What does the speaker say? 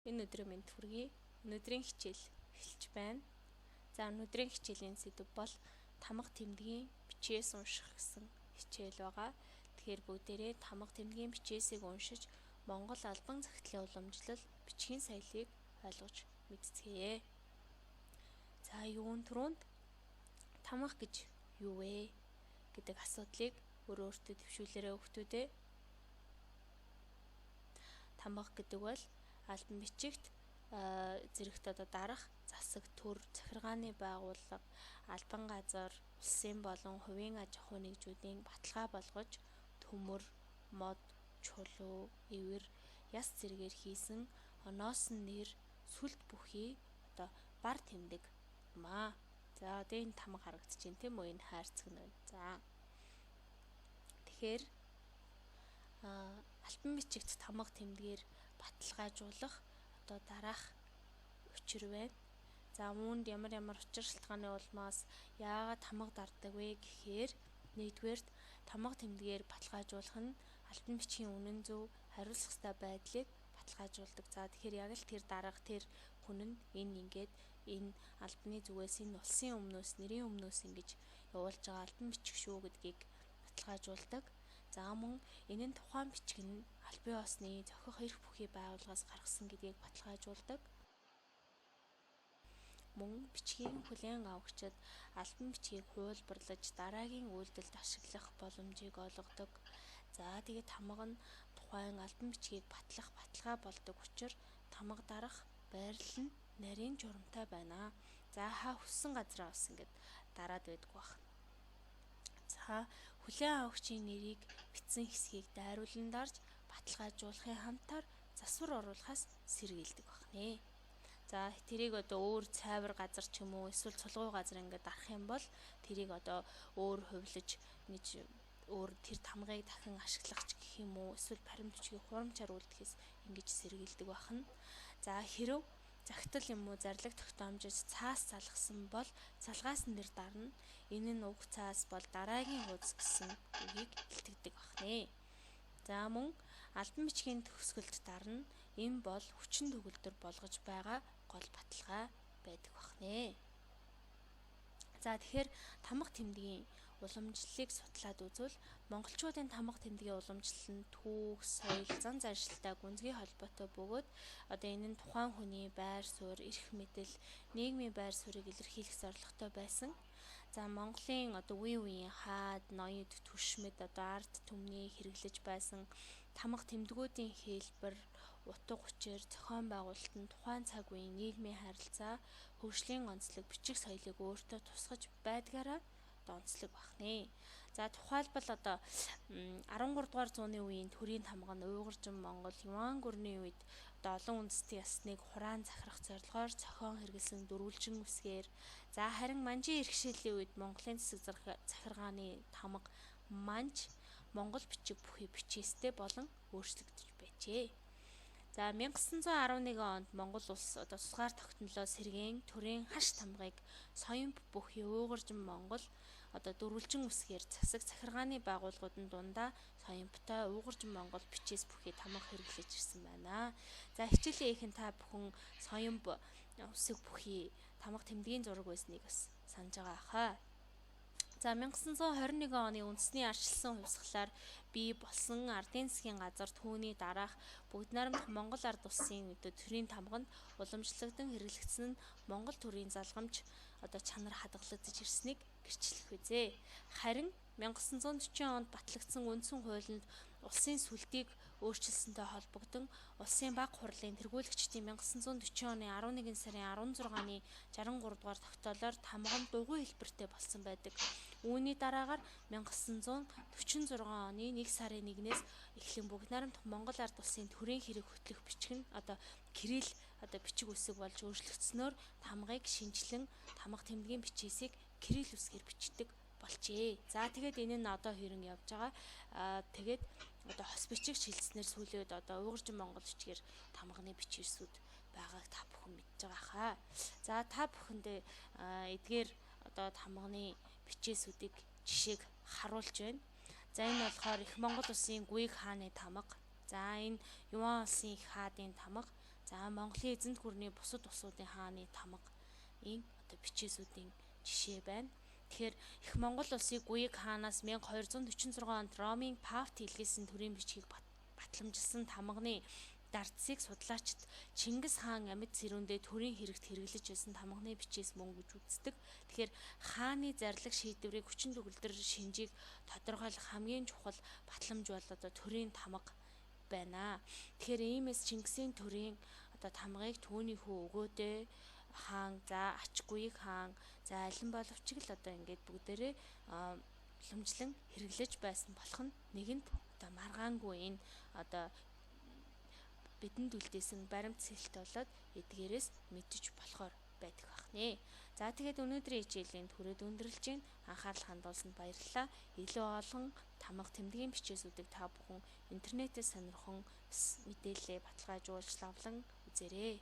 Энэ өдрийн мэнд хүргэе. Өнөөдрийн хичээл эхэлж байна. За, өнөөдрийн хичээлийн сэдэв бол тамга тэмдгийн бичээс унших гэсэн хичээл байгаа. Тэгэхээр бүгдээрээ тамга тэмдгийн бичээсийг уншиж Монгол албан захидлын уламжлал бичгийн соёлыг ойлгож мэдцгээе. За, юун түрүүнд тамга гэж юу вэ гэдэг асуудлыг өөрөө өөртөө төвшүүлээрэй хүмүүстээ. Тамга гэдэг бол албан бичигт зэрэгт одоо дарах засаг төр, захиргааны байгууллага, албан газар, улсын болон хувийн аж ахуй нэгжүүдийн баталгаа болгож төмөр, мод, чулуу, эвэр, яс зэргээр хийсэн оноос нь нэр, сүлд бүхий одоо бар тэмдэг юм аа. За, одоо энэ тамга харагдаж байна тийм үү? Энэ хайрцаг нь байна. За. Тэгэхээр альбан бичигт тамга тэмдгээр баталгаажуулах одоо дараах учир байна. За, үүнд ямар ямар учир шалтгааны улмаас яагаад тамга дарддаг вэ гэхээр нэгдүгээрт тамга тэмдгээр баталгаажуулах нь альбан бичгийн үнэн зөв, хариуцлах ёстой байдлыг баталгаажуулдаг. За, тэгэхээр яг л тэр дарга, тэр хүн нь энэ ингээд энэ албаны зүгээс, энэ улсын өмнөөс, нэрийн өмнөөс ингэж явуулж байгаа албан бичих шүү гэдгийг баталгаажуулдаг. За, мөн энэ нь тухайн бичиг нь албан ёсны зохих эрх бүхий байгууллагаас гаргасан гэдгийг баталгаажуулдаг. Мөн бичгийн хүлээн авагчид албан бичгийг хуулбарлаж дараагийн үйлдэлд ашиглах боломжийг олгодог. За, тэгээд тамга нь тухайн албан бичгийг батлах баталгаа болдог учир тамга дарах байрлал нь нарийн журамтай байна. За, хаа хүссэн газраа бас ингээд дараад байдгүй байна. За, хүлээн авагчийн нэрийг бичсэн хэсгийг дайруулан дарж баталгаажуулахын хамтаар засвар оруулахаас сэргийлдэг байна. За, тэрийг одоо өөр цайвар газар ч юм уу эсвэл цулгуй газар ингээд дарах юм бол тэрийг одоо өөр хувилж ингэж өөр тэр тамгыг дахин ашиглах ч гэх юм уу, эсвэл баримт бичгийг хурамчаар үлдэхээс ингэж сэргийлдэг байна. За, хэрв захидал юм уу зарлиг тогтоомжид цаас залгасан бол залгаас нь нэр дарна. Энэ нь уг цаас бол дараагийн хуудас гэсэн үгийг илтгэдэг байна. За, мөн албан бичгийн төгсгөлд дарна. Энэ бол хүчин төгөлдөр болгож байгаа гол баталгаа байдаг байна. За, тэгэхээр тамга тэмдгийн уламжлалыг судлаад үзвэл монголчуудын тамга тэмдгийн уламжлал нь түүх, соёл, зан заншилтай гүнзгий холбоотой бөгөөд одоо энэ нь тухайн хүний байр суурь, эрх мэдэл, нийгмийн байр суурийг илэрхийлэх зорилготой байсан. За, Монголын одоо үе үеийн хаад, ноёд, түшмэд одоо ард түмний хэрэглэж байсан тамга тэмдгүүдийн хэлбэр, утга учир, зохион байгуулалт нь тухайн цаг үеийн нийгмийн харилцаа, хөгжлийн онцлог, бичих соёлыг өөртөө тусгаж байдгаараа онцлог байна. За, тухайлбал одоо 13 дугаар зууны үеийн төрийн тамга нь Уйгуржин Монгол Юан гүрний үед одоо олон үндэстний ясныг хураан захирах зорилгоор зохион хэрэглэсэн дөрвөлжин үсгээр, за харин Манжийн иргэшээлийн үед Монголын засаг захиргааны тамга Манж Монгол бичиг бүхий бичээстэй болон өөрчлөгдөж байжээ. За, 1911 онд Монгол улс одоо тусгаар тогтнолоо сэргээн төрийн хаш тамгыг соён бүхий Уйгуржин Монгол одоо дөрвөлжин үсгээр засаг захиргааны байгууллагуудын дундаа соёмптой Уйгуржин Монгол бичээс бүхий тамга хэрэглэж ирсэн байна. За, хичээлийн эхэн та бүхэн соёмб үсэг бүхий тамга тэмдгийн зураг байсныг бас санаж байгаа хаа. За, 1921 оны үндэсний арчилсан хувьсгалаар бий болсон ардын засгийн газар түүний дараах бүгд найрамдах Монгол ард улсын одоо төрийн тамга нь уламжлагдсан хэрэглэгдсэн нь Монгол төрийн залгамж одоо чанар хадгалагдаж ирснийг гэрчлэх үзээ. Харин 1940 онд батлагдсан үндсэн хуулинд улсын сүлдийг өөрчилсөнтэй холбогдсон улсын баг хурлын тэргуулэгчдийн 1940 оны 11 сарын 16-ны 63 дугаар тогтоолоор тамга нь дугуй хэлбэртэй болсон байдаг. Үүний дараагаар 1946 оны 1 сарын 1-ээс эхлэн бүгд найрамдах Монгол ард улсын төрийн хэрэг хөтлөх бичиг нь одоо кирилл одоо бичиг үсэг болж өөрчлөгдснөөр тамгыг шинэчлэн тамга тэмдгийн бичээсийг кирилл үсгээр бичдэг болжээ. За, тэгээд энэ нь одоо хэрэн явж байгаа. Тэгээд одоо хос бичиг шилжснээр сүүлийн үед одоо Уйгуржин Монгол бичгээр тамганы бичээсүүд байгааг та бүхэн мэдж байгаа хаа. За, та бүхэндээ эдгээр одоо тамганы бичээсүүдийг жишээг харуулж байна. За, энэ болохоор Их Монгол улсын Гүйг хааны тамга. За, энэ Юан улсын их хаадын тамга. За Монголын эзэнт гүрний бусад улсуудын хааны тамгын одоо бичээсүүдийн жишээ байна. Тэгэхээр их Монгол улсыг Гуйг хаанаас 1246 онд Ромын Папт илгээсэн төрийн бичгийг батламжилсан тамганы дардсыг судлаачид Чингис хаан амьд цэрүүндээ төрийн хэрэгт хэрэглэж байсан тамганы бичээс мөн гэж үздэг. Тэгэхээр хааны зарлиг шийдвэрийг хүчин төгөлдөр шинжийг тодорхойлох хамгийн чухал батламж бол одоо төрийн тамга байна. Тэгэхээр иймээс Чингисийн төрийн одоо тамгыг түүний хүү Өгөөдөө хаан, за Ачгүйг хаан, за алин боловч л одоо ингээд бүгдээрээ уламжлан хэрэглэж байсан болох нь нэгэнд одоо маргаангүй энэ одоо бидэнд үлдээсэн баримт сэлт болоод эдгээрээс мэдэж болохоор байдаг бахнэ. За тэгээд өнөөдрийн хичээлийн түрээд өндөрлөж байна. Анхаарал хандуулсанд баярлалаа. Илүү олон тамга тэмдгийн бичээсүүдийг та бүхэн интернетээс сонирхон мэдээлэлээ баталгаажуулж лавлан үзээрэй.